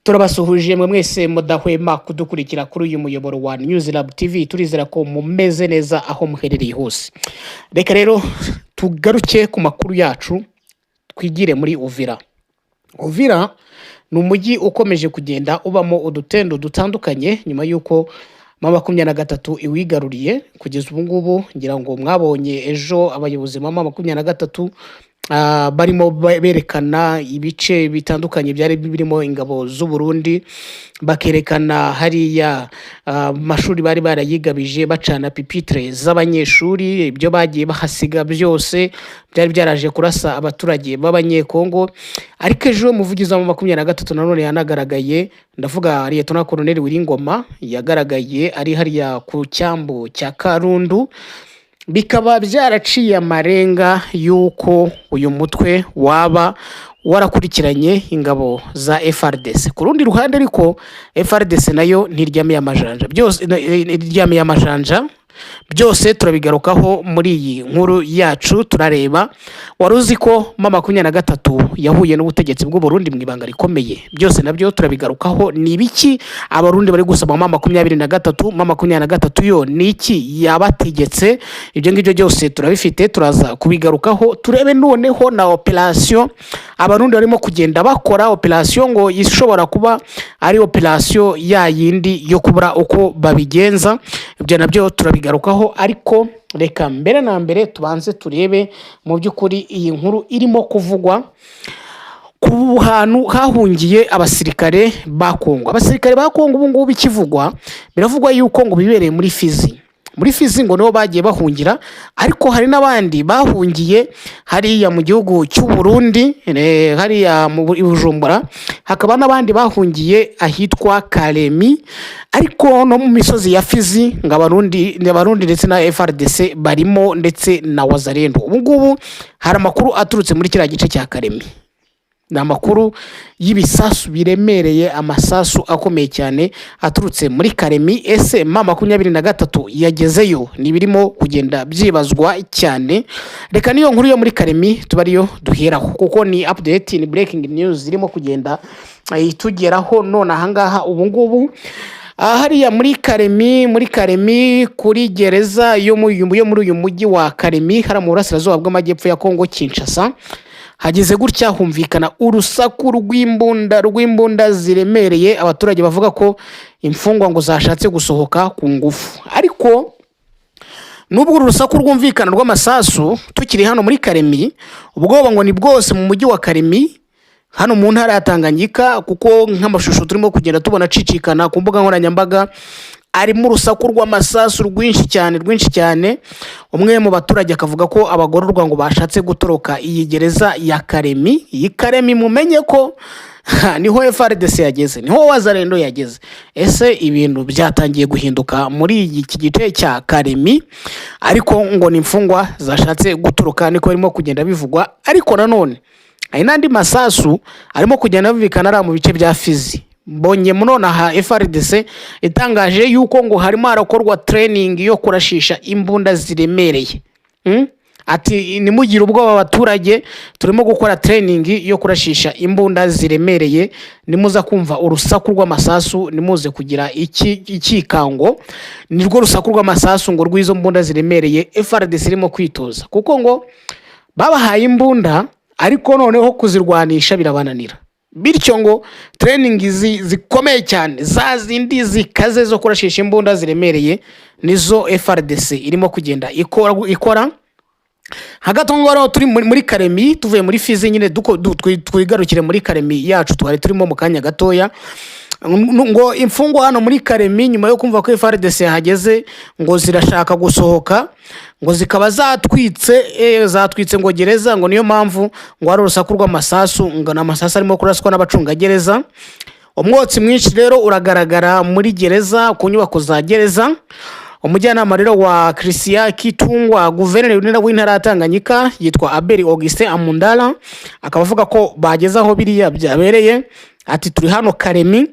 Turabasuhuje mwe mwese mudahwema kudukurikira kuri uyu muyoboro wa News Lab TV. Turizera ko mumeze neza aho muherereye hose. Reka rero tugaruke ku makuru yacu, twigire muri Uvira. Uvira ni umujyi ukomeje kugenda ubamo udutendo dutandukanye nyuma y'uko M23 iwigaruriye. Kugeza ubu ngubu, ngira ngo mwabonye ejo abayobozi ba M23 barimo berekana ibice bitandukanye byari birimo ingabo z'u Burundi, bakerekana hariya amashuri bari barayigabije, bacana pupitres z'abanyeshuri, ibyo bagiye bahasiga byose byari byaraje kurasa abaturage b'Abanyekongo. Ariko ejo umuvugizi wa M23 nanone yanagaragaye, ndavuga Lieutenant Colonel Willy Ngoma, yagaragaye ari hariya ku cyambu cya Karundu, bikaba byaraciye amarenga y'uko uyu mutwe waba warakurikiranye ingabo za FARDC. Ku rundi ruhande ariko, FARDC nayo ntiryamiye amajanja byose, ntiryamiye amajanja. Byose turabigarukaho muri iyi nkuru yacu. Turareba, wari uzi ko M23 yahuye n'ubutegetsi bw'u Burundi mu ibanga rikomeye? Byose nabyo turabigarukaho. Ni ibiki Abarundi bari gusaba M23? M23 yo ni iki yabategetse? Ibyo ngibyo byose turabifite, turaza kubigarukaho. Turebe noneho na operation Abarundi barimo kugenda bakora, operation ngo ishobora kuba ari operation ya yindi yo kubura uko babigenza. Ibyo nabyo turabigarukaho, ariko reka mbere na mbere tubanze turebe mu by'ukuri iyi nkuru irimo kuvugwa ku hantu hahungiye abasirikare ba Kongo. Abasirikare ba Kongo ubu ngubu ikivugwa, biravugwa yuko ngo bibereye muri Fizi. Muri Fizi ngo nibo bagiye bahungira, ariko hari n'abandi bahungiye hariya mu gihugu cy'u Burundi, hariya mu i Bujumbura, hakaba n'abandi bahungiye ahitwa Karemi, ariko no mu misozi ya Fizi ngo Abarundi ndetse na FARDC barimo, ndetse na Wazalendo. Ubu ngubu hari amakuru aturutse muri kiriya gice cya Karemi, ni amakuru y'ibisasu biremereye, amasasu akomeye cyane aturutse muri Karemi. Ese M23 yagezeyo? Ni ibirimo kugenda byibazwa cyane. Reka niyo nkuru yo muri Karemi tuba ariyo duheraho, kuko ni update, ni breaking news irimo kugenda itugeraho none ahangaha ubu ngubu. Hariya muri Karemi, muri Karemi kuri gereza yo muri uyu mujyi wa Karemi, hariya mu burasirazuba bw'amajyepfo ya Kongo Kinshasa, hageze gutya humvikana urusaku rw'imbunda ziremereye. Abaturage bavuga ko imfungwa ngo zashatse gusohoka ku ngufu. Ariko nubwo uru rusaku rwumvikana rw'amasasu, tukiri hano muri Karemi, ubwoba ngo ni bwose mu mujyi wa Karemi hano mu ntara ya Tanganyika, kuko nk'amashusho turimo kugenda tubona acicikana ku mbuga nkoranyambaga arimo urusaku rw'amasasu rwinshi cyane, rwinshi cyane. Umwe mu baturage akavuga ko abagororwa ngo bashatse gutoroka iyi gereza ya Karemi. Iyi Karemi mumenye ko niho FARDC yageze, niho Wazalendo yageze. Ese ibintu byatangiye guhinduka muri iki gice cya Karemi? Ariko ngo ni imfungwa zashatse gutoroka, niko birimo kugenda bivugwa. Ariko nanone hari n'andi masasu arimo kugenda yumvikana ari mu bice bya Fizi. Mbonye nonaha FARDC itangaje yuko ngo harimo harakorwa training yo kurashisha imbunda ziremereye. Ati ntimugire ubwoba abaturage, turimo gukora training yo kurashisha imbunda ziremereye. Nimuza kumva urusaku rw'amasasu, nimuze kugira iki ikikango, nirwo rusaku rw'amasasu ngo rw'izo mbunda ziremereye FARDC irimo kwitoza, kuko ngo babahaye imbunda ariko noneho kuzirwanisha birabananira. Bityo ngo training zikomeye cyane, za zindi zikaze zo kurashisha imbunda ziremereye, nizo FARDC irimo kugenda ikora. Hagati aho ngaho turi muri Karemi, tuvuye muri Fizi nyine, twigarukire muri Karemi yacu twari turimo mu kanya gatoya. Ngo imfungwa hano muri Karemi, nyuma yo kumva ko FARDC yahageze, ngo zirashaka gusohoka, ngo zikaba zatwitse ngo gereza, ngo niyo mpamvu ngo hari urusaku rw'amasasu, ngo ni amasasu arimo kuraswa n'abacungagereza. Umwotsi mwinshi rero uragaragara muri gereza, ku nyubako za gereza. Umujyanama rero wa Christian Kitungwa, guverineri w'intara ya Tanganyika, yitwa Abeli Augustin Amundala, akaba avuga ko bageze aho biriya byabereye. Ati turi hano Karemi,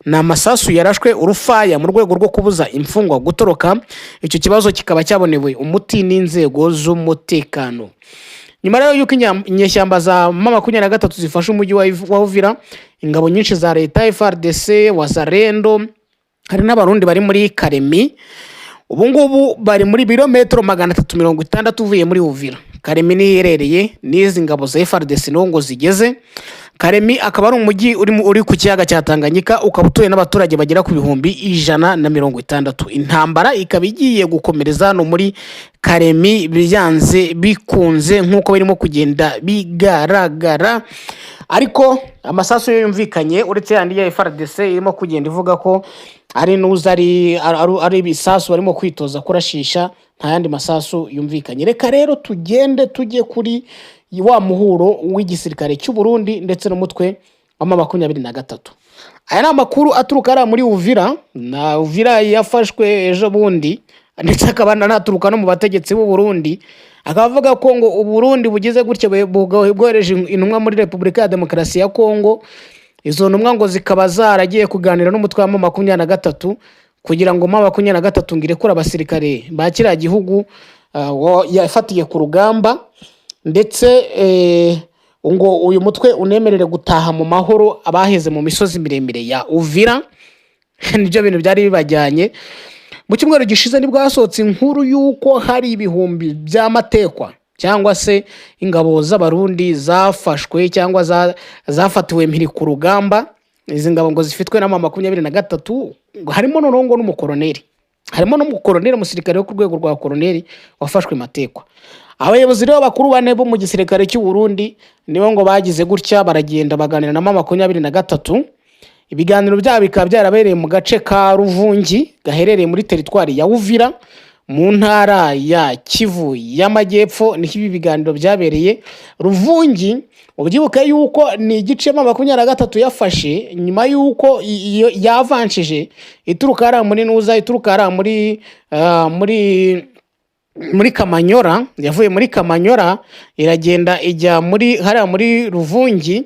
ni amasasu yarashwe urufaya mu rwego rwo kubuza imfungwa gutoroka. Icyo kibazo kikaba cyabonewe umuti n'inzego z'umutekano. Nyuma rero y'uko inyeshyamba za M23 zifashe umujyi wa Uvira. Ingabo nyinshi za leta, FARDC, Wazalendo, hari n'Abarundi bari muri Karemi. Ubu ngubu bari muri birometero 360 uvuye muri Uvira. Karemi niho iherereye, n'izi ngabo za FARDC niho ngo zigeze. Karemi akaba ari umujyi uri ku kiyaga cya Tanganyika, ukaba utuwe n'abaturage bagera ku 160,000. Intambara ikaba igiye gukomereza hano muri Karemi byanze bikunze, nk'uko birimo kugenda bigaragara. Ariko amasasu yo yumvikanye, uretse yandi ya FARDC irimo kugenda ivuga ko ari nuza ari ibisasu barimo kwitoza kurashisha, nta yandi masasu yumvikanye. Reka rero tugende tujye kuri wa muhuro w'igisirikare cy'u Burundi ndetse n'umutwe wa M23. Aya ni amakuru aturuka hariya muri Uvira, na Uvira yafashwe ejo bundi, ndetse akaba anaturuka no mu bategetsi b'u Burundi, akaba avuga ko ngo u Burundi bugize gutya bwohereje intumwa muri Repubulika ya Demokarasi ya Kongo. Izo ntumwa ngo zikaba zaragiye kuganira n'umutwe wa M23 kugira ngo M23 ngo irekure abasirikare ba kiriya gihugu yafatiye ku rugamba, ndetse ngo uyu mutwe unemerere gutaha mu mahoro abaheze mu misozi miremire ya Uvira. Nibyo bintu byari bibajyanye. Mu cyumweru gishize nibwo hasohotse inkuru y'uko hari ibihumbi by'amatekwa cyangwa se ingabo z'Abarundi zafashwe cyangwa zafatiwe mpiri ku rugamba. Izi ngabo ngo zifitwe na M23, harimo noneho ngo n'umukoroneri, harimo n'umukoroneri, umusirikare wo ku rwego rwa koroneri wafashwe matekwa. Abayobozi rero bakuru bane bo mu gisirikare cy'u Burundi nibo ngo bagize gutya baragenda baganira na M23. Ibiganiro byabo bikaba byarabereye mu gace ka Ruvungi gaherereye muri teritwari ya Uvira mu ntara ya Kivu y'Amajyepfo. Niho ibi biganiro byabereye. Ruvungi, ubyibuke yuko ni igice M23 yafashe nyuma yuko iyo yavanshije ituruka hariya muri Nuza, ituruka hariya muri Kamanyora. Yavuye muri Kamanyora iragenda ijya muri hariya muri Ruvungi.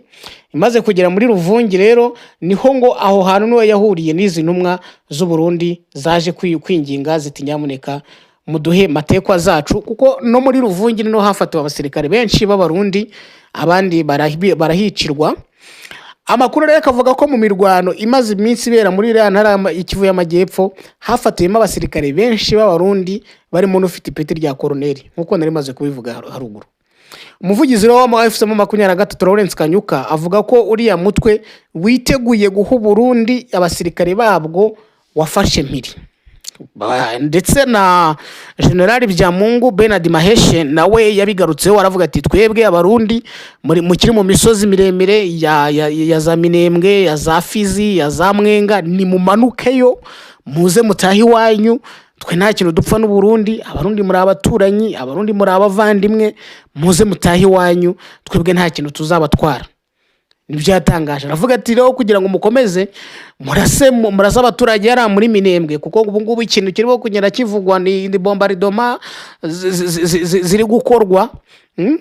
Imaze kugera muri Ruvungi rero, niho ngo aho hantu niho yahuriye n'izi ntumwa z'u Burundi zaje kwinginga ziti: "Nyamuneka muduhe matekwa zacu", kuko no muri Ruvungi niho hafatiwe abasirikare benshi b'Abarundi, abandi barahicirwa. Amakuru rero akavuga ko mu mirwano imaze iminsi ibera muri iriya ntara y'Ikivu y'Amajyepfo hafatiwemo abasirikare benshi b'Abarundi, barimo n'ufite ipeti rya koroneri, nk'uko nari maze kubivuga haruguru. Umuvugizi rero wa AFC M23, Lawrence Kanyuka, avuga ko uriya mutwe witeguye guha Burundi abasirikare babwo wafashe mpiri. Ndetse na General Byamungu Bernard Maheshe nawe yabigarutseho, aravuga ati: "Twebwe Abarundi mukiri mu misozi miremire ya za Minembwe, ya za Fizi, ya za Mwenga, nimumanukeyo muze mutahe iwanyu. Twe nta kintu dupfa n'Uburundi. Abarundi muri abaturanyi, Abarundi muri abavandimwe, muze mutahe iwanyu, twebwe nta kintu tuzabatwara." Nibyo yatangaje. Aravuga ati: "Rero kugira ngo mukomeze murase abaturage yari muri Minembwe, kuko ubu ngubu ikintu kirimo kugenda kivugwa ni bombardement ziri gukorwa,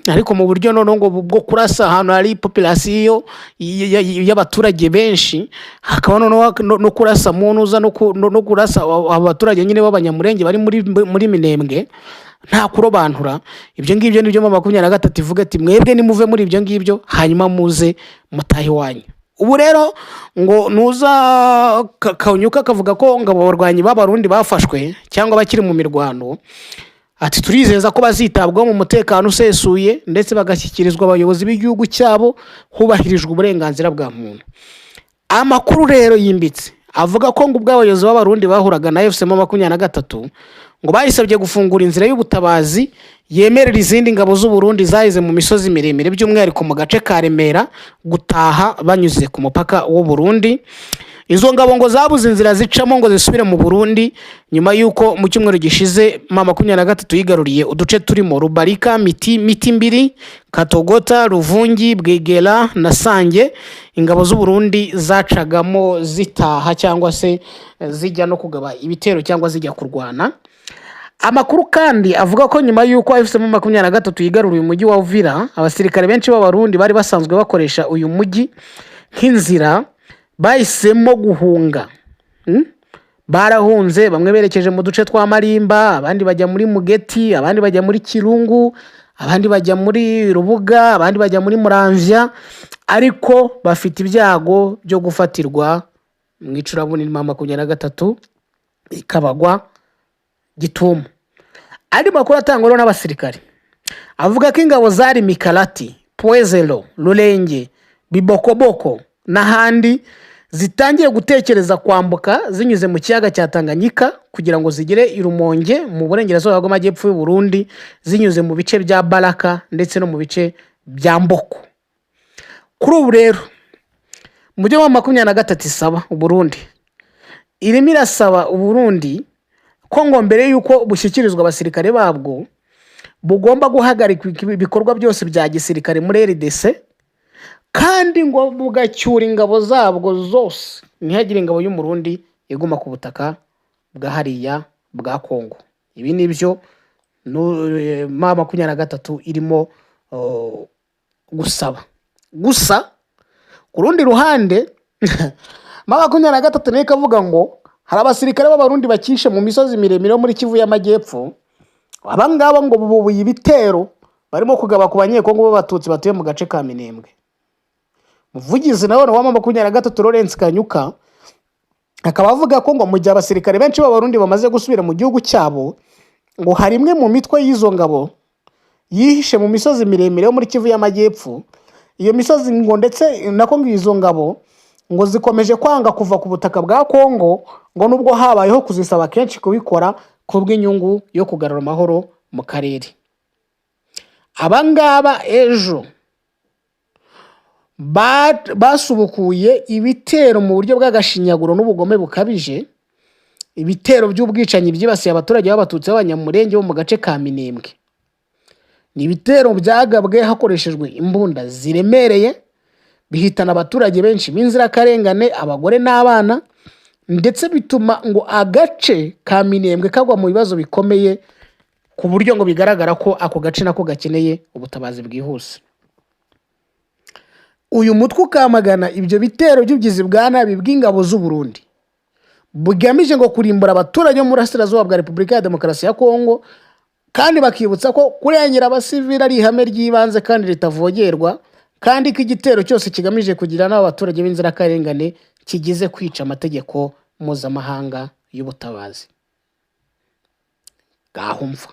ariko mu buryo noneho ngo bwo kurasa ahantu hari population y'abaturage benshi, hakaba noneho no kurasa mu ntuza no kurasa abo baturage nyine b'Abanyamurenge bari muri Minembwe nta kurobanura." Ibyo ngibyo nibyo M23 ivuga ati: "Mwebwe nimuve muri ibyo ngibyo, hanyuma muze mutahe iwanyu." Ubu rero ngo nuza Kanyuka akavuga ko ngo abo barwanyi b'Abarundi bafashwe cyangwa bakiri mu mirwano, ati: "Turizeza ko bazitabwaho mu mutekano usesuye ndetse bagashyikirizwa abayobozi b'igihugu cyabo hubahirijwe uburenganzira bwa muntu." Amakuru rero yimbitse avuga ko ngo ubwo abayobozi b'Abarundi bahuraga na AFC M23, ngo bayisabye gufungura inzira y'ubutabazi yemerera izindi ngabo z'u Burundi zaheze mu misozi miremire, by'umwihariko mu gace ka Remera, gutaha banyuze ku mupaka w'u Burundi. Izo ngabo ngo zabuze inzira zicamo ngo zisubire mu Burundi nyuma y'uko mu cyumweru gishize M23 yigaruriye uduce turimo Rubarika, Miti Mbiri, Katogota, Ruvungi, Bwegera na Sange, ingabo z'u Burundi zacagamo zitaha cyangwa se zijya no kugaba ibitero cyangwa zijya kurwana. Amakuru kandi avuga ko nyuma y'uko AFC M23 yigaruriye umujyi wa Uvira, abasirikare benshi b'Abarundi bari basanzwe bakoresha uyu mujyi nk'inzira bahisemo guhunga. Barahunze, bamwe berekeje mu duce twa Marimba, abandi bajya muri Mugeti, abandi bajya muri Kirungu, abandi bajya muri Rubuga, abandi bajya muri Muramvya. Ariko bafite ibyago byo gufatirwa mu icuraburindi M23 ikabagwa gitumo. Andi makuru atangwa rero n'abasirikare avuga ko ingabo zari Mikalati, Point Zéro, Rurenge, Bibokoboko n'ahandi zitangiye gutekereza kwambuka zinyuze mu kiyaga cya Tanganyika kugira ngo zigere i Rumonge mu burengerazuba bw'amajyepfo y'u Burundi, zinyuze mu bice bya Baraka ndetse no mu bice bya Mboko. Kuri ubu rero, mu byo M23 isaba Uburundi, irimo irasaba Uburundi ko ngo mbere y'uko bushyikirizwa abasirikare babwo, bugomba guhagarika ibikorwa byose bya gisirikare muri RDC, kandi ngo bugacyura ingabo zabwo zose, ntihagire ingabo y'Umurundi iguma ku butaka bwa hariya bwa Kongo. Ibi ni byo M23 irimo gusaba. Gusa ku rundi ruhande, M23 nayo ikavuga ngo hari abasirikare b'Abarundi bakishe mu misozi miremire yo muri Kivu y'Amajyepfo. Aba ngaba ngo bubuye ibitero barimo kugaba ku Banyekongo b'Abatutsi batuye mu gace ka Minembwe. Umuvugizi nawe wa M23, Lawrence Kanyuka, akaba avuga ko ngo mu gihe abasirikare benshi b'Abarundi bamaze gusubira mu gihugu cyabo, ngo hari imwe mu mitwe y'izo ngabo yihishe mu misozi miremire yo muri Kivu y'Amajyepfo. Iyo misozi ngo ndetse nako ngo izo ngabo ngo zikomeje kwanga kuva ku butaka bwa Kongo, ngo nubwo habayeho kuzisaba kenshi kubikora kubw'inyungu yo kugarura amahoro mu karere. Aba ngaba ejo basubukuye ibitero mu buryo bw'agashinyaguro n'ubugome bukabije, ibitero by'ubwicanyi byibasiye abaturage b'Abatutsi b'Abanyamurenge bo mu gace ka Minembwe. Ni ibitero byagabwe hakoreshejwe imbunda ziremereye, bihitana abaturage benshi b'inzirakarengane, abagore n'abana, ndetse bituma ngo agace ka Minembwe kagwa mu bibazo bikomeye, ku buryo ngo bigaragara ko ako gace nako gakeneye ubutabazi bwihuse. Uyu mutwe ukamagana ibyo bitero by'ubugizi bwa nabi bw'ingabo z'u Burundi bugamije ngo kurimbura abaturage bo mu burasirazuba bwa Repubulika ya Demokarasi ya Kongo, kandi bakibutsa ko kurengera abasivili ari ihame ry'ibanze kandi ritavogerwa, kandi ko igitero cyose kigamije kugira n'abo baturage b'inzirakarengane kigize kwica amategeko mpuzamahanga y'ubutabazi. Ngaho mva,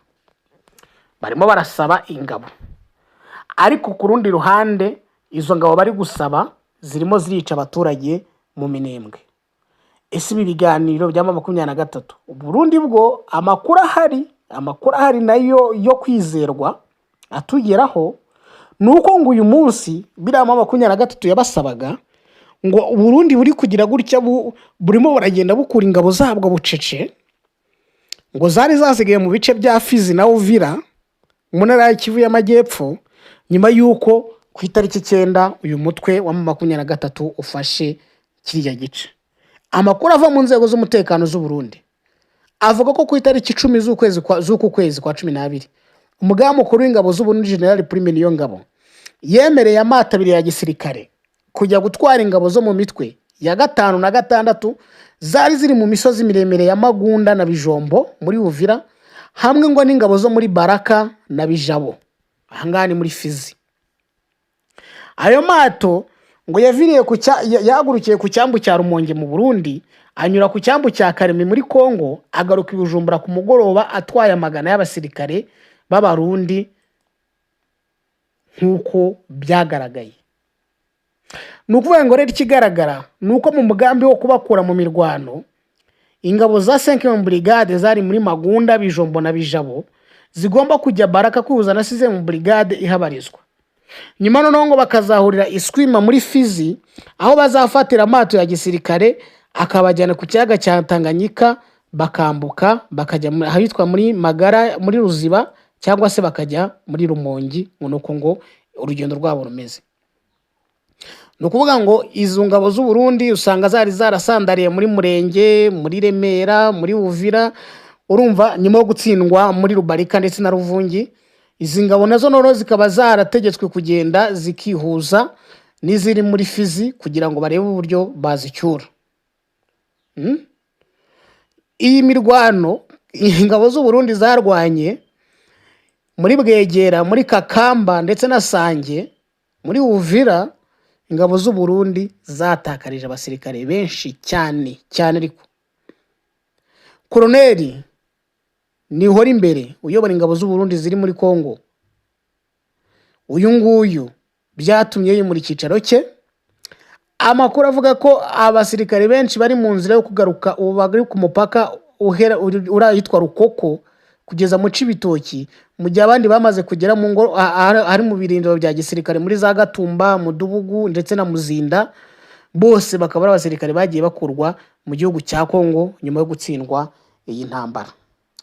barimo barasaba ingabo, ariko ku rundi ruhande izo ngabo bari gusaba zirimo zirica abaturage mu Minembwe. Ese ibi biganiro bya M23, Burundi bwo amakuru ahari nayo yo kwizerwa atugeraho ni uko ngo uyu munsi biriya M23 yabasabaga, ngo Uburundi buri kugira gutya burimo buragenda bukura ingabo zabwo bucece, ngo zari zasigaye mu bice bya Fizi na Uvira mu ntara ya Kivu y'Amajyepfo, nyuma y'uko ku itariki 9 uyu mutwe wa M23 ufashe kiriya gice. Amakuru ava mu nzego z'umutekano z'u Burundi avuga ko ku itariki 10 z'uku kwezi kwa 12, umugaba mukuru w'ingabo z'u Burundi, General Prime Niyongabo, yemereye amato abiri ya gisirikare kujya gutwara ingabo zo mu mitwe ya gatanu na gatandatu zari ziri mu misozi miremire ya Magunda na Bijombo muri Uvira, hamwe ngo n'ingabo zo muri Baraka na Bijabo, ahangaha ni muri Fizi. Ayo mato ngo yaviriye ku cya- ya- yahagurukiye ku cyambu cya Rumonge mu Burundi, anyura ku cyambu cya Karemi muri Kongo, agaruka i Bujumbura ku mugoroba atwaye amagana y'abasirikare b'Abarundi nk'uko byagaragaye. Ni ukuvuga ngo rero ikigaragara ni uko mu mugambi wo kubakura mu mirwano, ingabo za 5 Brigade zari muri Magunda, Bijombo na Bijabo zigomba kujya Baraka kwihuza na 6 Brigade ihabarizwa, nyuma noneho ngo bakazahurira Iswima muri Fizi, aho bazafatira amato ya gisirikare akabajyana ku kiyaga cya Tanganyika, bakambuka bakajya ahitwa muri Magara muri Ruziba, cyangwa se bakajya muri Rumongi. Ngo nuko ngo urugendo rwabo rumeze. Ni ukuvuga ngo izo ngabo z'u Burundi usanga zari zarasandariye muri Murenge, muri Remera, muri Uvira. Urumva, nyuma yo gutsindwa muri Rubarika ndetse na Ruvungi, izi ngabo nazo noneho zikaba zarategetswe kugenda zikihuza n'iziri muri Fizi kugira ngo barebe uburyo bazicyura. Iyi mirwano ingabo z'u Burundi zarwanye muri Bwegera, muri Kakamba ndetse na Sange muri Uvira, Ingabo z'u Burundi zatakarije abasirikare benshi cyane cyane, ariko Koroneri nihora imbere uyobora ingabo z'u Burundi ziri muri Kongo, uyu nguyu byatumye yimura icyicaro cye. Amakuru avuga ko abasirikare benshi bari mu nzira yo kugaruka, ubu bari ku mupaka uhera uri ahitwa Rukoko kugeza mu Cibitoki, mu gihe abandi bamaze kugera mu ngo ahari mu birindiro bya gisirikare muri za Gatumba, Mudubugu ndetse na Muzinda. Bose bakaba ari abasirikare bagiye bakurwa mu gihugu cya Kongo nyuma yo gutsindwa iyi ntambara.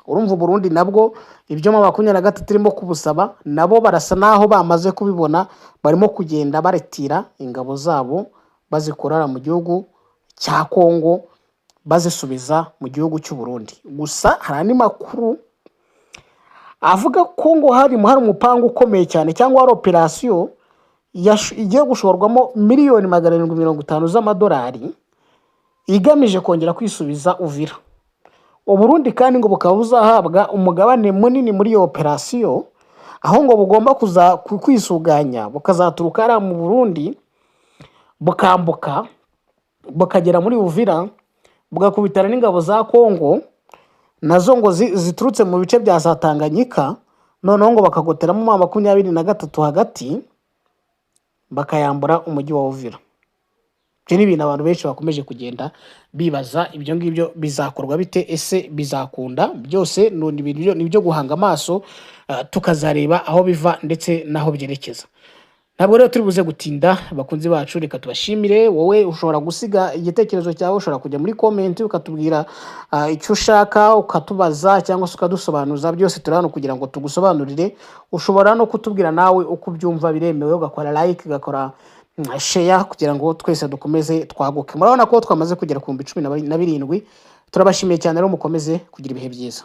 Urumva Uburundi nabwo ibyo M23 irimo kubusaba, nabo barasa naho bamaze kubibona, barimo kugenda baretira ingabo zabo, bazikorera mu gihugu cya Kongo, bazisubiza mu gihugu cy'u Burundi. Gusa hari andi makuru avuga ko ngo hari umupango ukomeye cyane, cyangwa hari operasiyo igiye gushorwamo miliyoni 750 z'amadolari, igamije kongera kwisubiza Uvira. Uburundi kandi ngo bukaba buzahabwa umugabane munini muri iyo operasiyo, aho ngo bugomba kuza kwisuganya, bukazaturuka hariya mu Burundi, bukambuka bukagera muri Uvira, bugakubitana n'ingabo za Kongo nazo ngo ziturutse mu bice bya za Tanganyika, noneho ngo bakagoteramo M23 hagati, bakayambura umujyi wa Uvira. Ibyo ni ibintu abantu benshi bakomeje kugenda bibaza. Ibyo ngibyo bizakorwa bite? Ese bizakunda? Byose ni ibintu, ni ibyo guhanga amaso, tukazareba aho biva ndetse n'aho byerekeza. Ntabwo rero turi buze gutinda, bakunzi bacu. Reka tubashimire. Wowe ushobora gusiga igitekerezo cyawe, ushobora kujya muri comment ukatubwira icyo ushaka, ukatubaza cyangwa se ukadusobanuza. Byose turi hano kugira ngo tugusobanurire. Ushobora no kutubwira nawe uko ubyumva, biremewe, ugakora like, ugakora share, kugira ngo twese dukomeze twaguke. Murabona ko twamaze kugera ku 17,000. Turabashimiye cyane rero, mukomeze kugira ibihe byiza.